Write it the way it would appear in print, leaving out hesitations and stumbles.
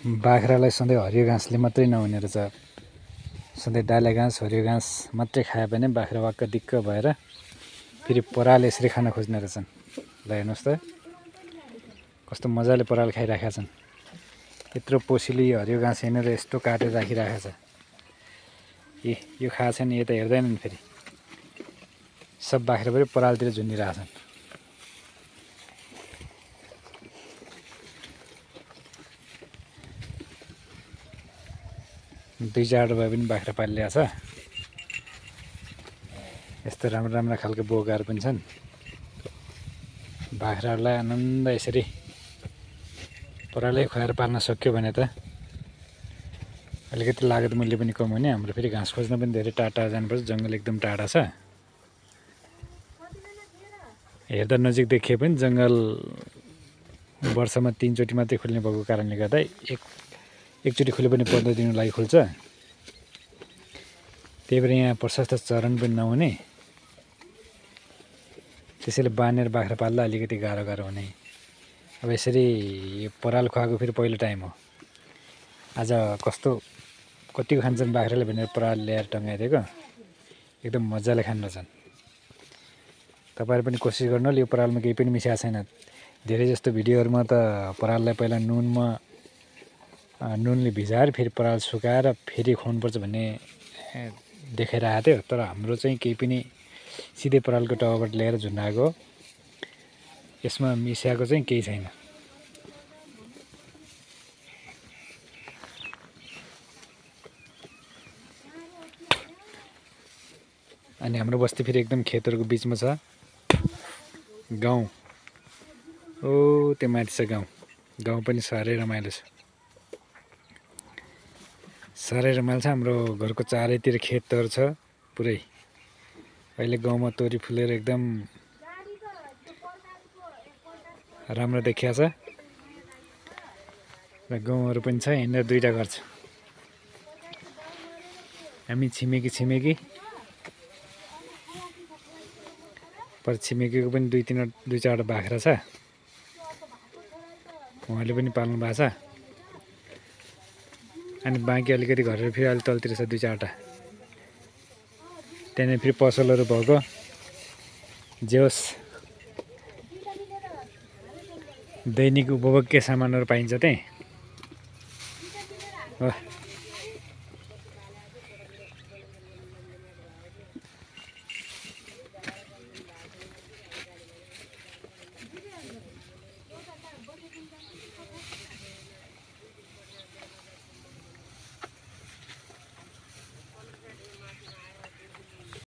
बाख्रालाई सधैँ हरियो घाँसले मात्रै नहुने रहेछ। सधैँ डाले घाँस हरियो घाँस मात्रै खायो भने बाख्रा वाक्क दिक्क भएर फेरि पराल यसरी खान खोज्ने रहेछन्। ल हेर्नुहोस् त कस्तो मजाले पराल खाइराखेका छन्। यत्रो पोसिली हरियो घाँस हेरेर यस्तो काटेर राखिराखेको छ। यो खाएको छैन, यो त हेर्दैनन्। फेरि सब बाख्रा पनि परालतिर झुन्डिरहेछन्। दुई चारवटा भए पनि बाख्रा पालिरहेको छ। यस्तो राम्रो राम्रो खालको बोकाहरू पनि छन्। बाख्राहरूलाई आनन्द यसरी परालै खुवाएर पाल्न सक्यो भने त अलिकति लागत मूल्य पनि कम हुने। हाम्रो फेरि घाँस खोज्न पनि धेरै टाढा टाढा जानुपर्छ, जङ्गल एकदम टाढा छ। हेर्दा नजिक देखिए पनि जङ्गल वर्षमा 3 चोटि मात्रै खुल्ने भएको कारणले गर्दा एकचोटि खुले पनि 15 दिनको लागि खुल्छ। त्यही भएर यहाँ प्रशस्त चरण पनि नहुने, त्यसैले बाँधेर बाख्रा पाल्दा अलिकति गाह्रो हुने। अब यसरी यो पराल खुवाएको फेरि पहिलो टाइम हो। आज कतिको खान्छन् बाख्राले भनेर पराल ल्याएर टङ्गाइदिएको, एकदम मजाले खान छन्। तपाईँहरू पनि कोसिस गर्नु होला। यो परालमा केही पनि मिसाएको छैन। धेरै जस्तो भिडियोहरूमा त पराललाई पहिला नुनले भिजाएर फेरि पराल सुकाएर फेरि खुवाउनुपर्छ भन्ने देखाइरहेको थियो। तर हाम्रो चाहिँ केही पनि सिधै परालको टबबाट ल्याएर झुन्डाएको हो। यसमा मिसाएको चाहिँ केही छैन। अनि हाम्रो बस्ती फेरि एकदम खेतहरूको बिचमा छ। गाउँ त्यो माथि छ गाउँ पनि साह्रै रमाइलो छ। साह्रै रमाइलो छ। हाम्रो घरको चारैतिर खेतहरू छ पुरै। अहिले गाउँमा तोरी फुलेर एकदम राम्रो देखिया छ। र गाउँहरू पनि छ। यहाँनिर 2टा घर छ। हामी छिमेकी पर छिमेकीको पनि 2-4वटा बाख्रा छ। उहाँले पनि पाल्नु भएको छ। अनि बाँकी अलिकति घरहरू फेरि अलि तलतिर छ 2-4वटा। त्यहाँनिर फेरि पसलहरू भएको। जे होस् दैनिक उपभोग्य सामानहरू पाइन्छ त्यहीँ।